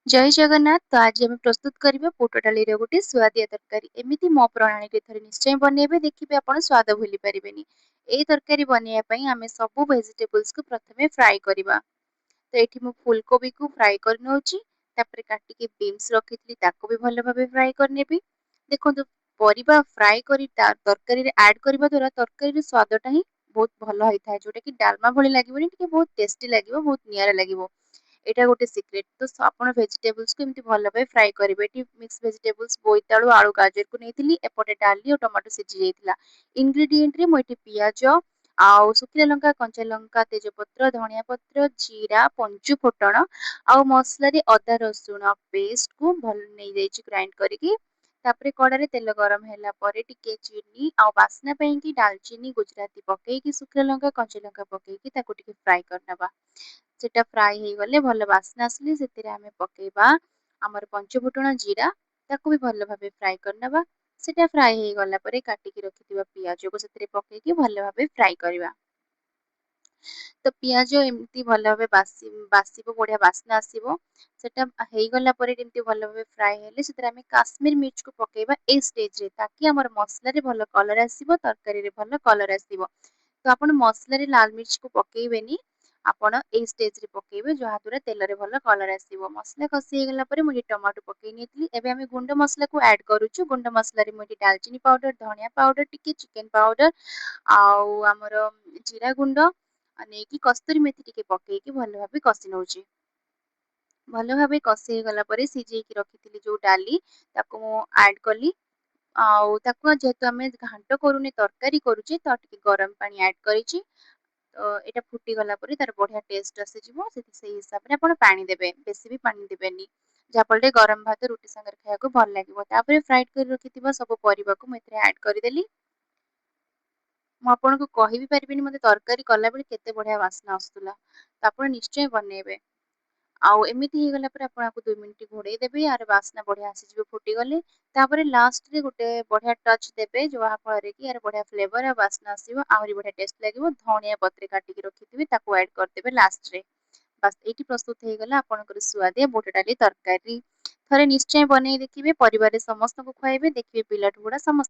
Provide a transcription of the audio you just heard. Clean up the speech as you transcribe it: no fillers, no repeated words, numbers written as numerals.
ଜୟ ଜଗନ୍ନାଥ। ତ ଆଜି ଆମେ ପ୍ରସ୍ତୁତ କରିବା ବୁଟ ଡାଲିର ଗୋଟେ ସୁଆଦିଆ ତରକାରୀ। ଏମିତି ମୋ ପ୍ରଣାଳୀରେ ଥରେ ନିଶ୍ଚୟ ବନେଇବେ, ଦେଖିବେ ଆପଣ ସ୍ୱାଦ ଭୁଲି ପାରିବେନି। ଏଇ ତରକାରୀ ବନେଇବା ପାଇଁ ଆମେ ସବୁ ଭେଜିଟେବୁଲ୍ସକୁ ପ୍ରଥମେ ଫ୍ରାଏ କରିବା। ତ ଏଠି ମୁଁ ଫୁଲକୋବିକୁ ଫ୍ରାଏ କରିନେଉଛି, ତାପରେ କାଟିକି ବିନ୍ସ ରଖିଥିଲି, ତାକୁ ବି ଭଲ ଭାବେ ଫ୍ରାଏ କରିନେବି। ଦେଖନ୍ତୁ, ପରିବା ଫ୍ରାଏ କରି ତରକାରୀରେ ଆଡ଼୍ କରିବା ଦ୍ୱାରା ତରକାରୀର ସ୍ୱାଦଟା ହିଁ ବହୁତ ଭଲ ହେଇଥାଏ, ଯେଉଁଟାକି ଡାଲମା ଭଳି ଲାଗିବନି, ଟିକେ ବହୁତ ଟେଷ୍ଟି ଲାଗିବ, ବହୁତ ନିଆରା ଲାଗିବ। ଏଇଟା ଗୋଟେ ସିକ୍ରେଟ୍। ତ ଆପଣ ଭେଜିଟେବୁଲ୍ସକୁ ଏମିତି ଭଲ ଭାବେ ଫ୍ରାଏ କରିବେ। ଏଠି ମିକ୍ସ ଭେଜିଟେବୁଲ୍ସ, ବୋଇତାଳୁ, ଆଳୁ, ଗାଜରକୁ ନେଇଥିଲି। ଏପଟେ ଡାଲି ଆଉ ଟମାଟୋ ସିଝି ଯାଇଥିଲା। ଇନଗ୍ରିଡ଼ିଏଣ୍ଟରେ ମୁଁ ଏଠି ପିଆଜ ଆଉ ଶୁଖିଲା ଲଙ୍କା, କଞ୍ଚା ଲଙ୍କା, ତେଜପତ୍ର, ଧନିଆ ପତ୍ର, ଜିରା, ପଞ୍ଚୁ ଫୁଟଣ ଆଉ ମସଲାରେ ଅଦା ରସୁଣ ପେଷ୍ଟକୁ ଭଲ ନେଇଯାଇଛି ଗ୍ରାଇଣ୍ଡ କରିକି। ତାପରେ କଡ଼ାରେ ତେଲ ଗରମ ହେଲା ପରେ ଟିକେ ଚିନି ଆଉ ବାସ୍ନା ପାଇଁକି ଡାଲଚିନି, ଗୁଜୁରାତି ପକେଇକି, ଶୁଖିଲା ଲଙ୍କା, କଞ୍ଚା ଲଙ୍କା ପକେଇକି ତାକୁ ଟିକେ ଫ୍ରାଏ କରିନେବା। ସେଟା ଫ୍ରାଏ ହେଇଗଲେ, ଭଲ ବାସ୍ନା ଆସିଲେ, ସେଥିରେ ଆମେ ପକେଇବା ଆମର ପଞ୍ଚଫୁଟଣ, ଜିରା, ତାକୁ ବି ଭଲ ଭାବେ ଫ୍ରାଏ କରିନେବା। ସେଟା ଫ୍ରାଏ ହେଇଗଲା ପରେ କାଟିକି ରଖିଥିବା ପିଆଜକୁ ସେଥିରେ ପକେଇକି ଭଲ ଭାବେ ଫ୍ରାଏ କରିବା। ତ ପିଆଜ ଏମିତି ଭଲ ଭାବେ ବାସିବ, ବଢ଼ିଆ ବାସ୍ନା ଆସିବ। ସେଟା ହେଇଗଲା ପରେ, ଯେମିତି ଭଲ ଭାବେ ଫ୍ରାଏ ହେଲେ, ସେଥିରେ ଆମେ କାଶ୍ମୀର ମିର୍ଚକୁ ପକେଇବା ଏଇ ଷ୍ଟେଜରେ, ତାକି ଆମର ମସଲାରେ ଭଲ କଲର୍ ଆସିବ, ତରକାରୀରେ ଭଲ କଲର୍ ଆସିବ। ତ ଆପଣ ମସଲାରେ ଲାଲ ମିର୍ଚକୁ ପକେଇବେନି, ଆପଣ ଏଇ ଷ୍ଟେଜରେ ପକେଇବେ, ଯାହାଦ୍ୱାରା ତେଲରେ ଭଲ କଲର୍ ଆସିବ। ମସଲା କଷି ହେଇଗଲା ପରେ ମୁଁ ଏଠି ଟମାଟୋ ପକେଇ ନେଇଥିଲି। ଏବେ ଆମେ ଗୁଣ୍ଡ ମସଲାକୁ ଆଡ଼୍ କରୁଛୁ। ଗୁଣ୍ଡ ମସଲାରେ ମୁଁ ଏଠି ଡାଲଚିନି ପାଉଡ଼ର, ଧନିଆ ପାଉଡ଼ର, ଟିକେ ଚିକେନ ପାଉଡ଼ର ଆଉ ଆମର ଜିରା ଗୁଣ୍ଡ ନେଇକି କସ୍ତୁରୀ ମେଥି ଟିକେ ପକେଇକି ଭଲ ଭାବେ କଷି ନେଉଛି। ଭଲ ଭାବେ କଷି ହେଇଗଲା ପରେ ସିଝେଇକି ରଖିଥିଲି ଯେଉଁ ଡାଲି, ତାକୁ ମୁଁ ଆଡ଼୍ କଲି। ଆଉ ତାକୁ ଯେହେତୁ ଆମେ ଘାଣ୍ଟ କରୁନି, ତରକାରୀ କରୁଛେ, ତ ଟିକେ ଗରମ ପାଣି ଆଡ଼୍ କରିଛି। ତ ଏଇଟା ଫୁଟିଗଲା ପରେ ତାର ବଢ଼ିଆ ଟେଷ୍ଟ ଆସିଯିବ। ସେଇ ହିସାବରେ ଆପଣ ପାଣି ଦେବେ, ବେଶୀ ବି ପାଣି ଦେବେନି, ଯାହାଫଳରେ ଗରମ ଭାତ, ରୁଟି ସାଙ୍ଗରେ ଖାଇବାକୁ ଭଲ ଲାଗିବ। ତାପରେ ଫ୍ରାଏଡ଼ କରି ରଖିଥିବା ସବୁ ପରିବାକୁ ମୁଁ ଏଥିରେ ଆଡ଼୍ କରିଦେଲି। ମୁଁ ଆପଣଙ୍କୁ କହିବି ପାରିବିନି, ମୋତେ ତରକାରୀ କଲାବେଳେ କେତେ ବଢ଼ିଆ ବାସ୍ନା ଆସୁଥିଲା। ତ ଆପଣ ନିଶ୍ଚୟ ବନେଇବେ। ଆଉ ଏମିତି ହେଇଗଲା ପରେ ଆପଣ ଆକୁ 2 ମିନିଟ୍ ଘୋଡ଼େଇ ଦେବେ, ଆର ବାସ୍ନା ବଢ଼ିଆ ଆସିଯିବ ଫୁଟିଗଲେ। ତାପରେ ଲାଷ୍ଟରେ ଗୋଟେ ବଢ଼ିଆ ଟଚ୍ ଦେବେ, ଯାହାଫଳରେ କି ଏହାର ବଢ଼ିଆ ଫ୍ଲେଭର ଆଉ ବାସ୍ନା ଆସିବ, ଆହୁରି ବଢ଼ିଆ ଟେଷ୍ଟ ଲାଗିବ। ଧଣିଆ ପତ୍ରେ କାଟିକି ରଖିଥିବେ, ତାକୁ ଆଡ଼୍ କରିଦେବେ ଲାଷ୍ଟରେ। ବାସ୍, ଏଇଠି ପ୍ରସ୍ତୁତ ହେଇଗଲା ଆପଣଙ୍କର ସୁଆଦିଆ ବୁଟ ଡାଲି ତରକାରୀ। ଥରେ ନିଶ୍ଚୟ ବନେଇ ଦେଖିବେ, ପରିବାରରେ ସମସ୍ତଙ୍କୁ ଖୁଆଇବେ, ଦେଖିବେ ପିଲାଠୁ ବୁଢ଼ା ସମସ୍ତେ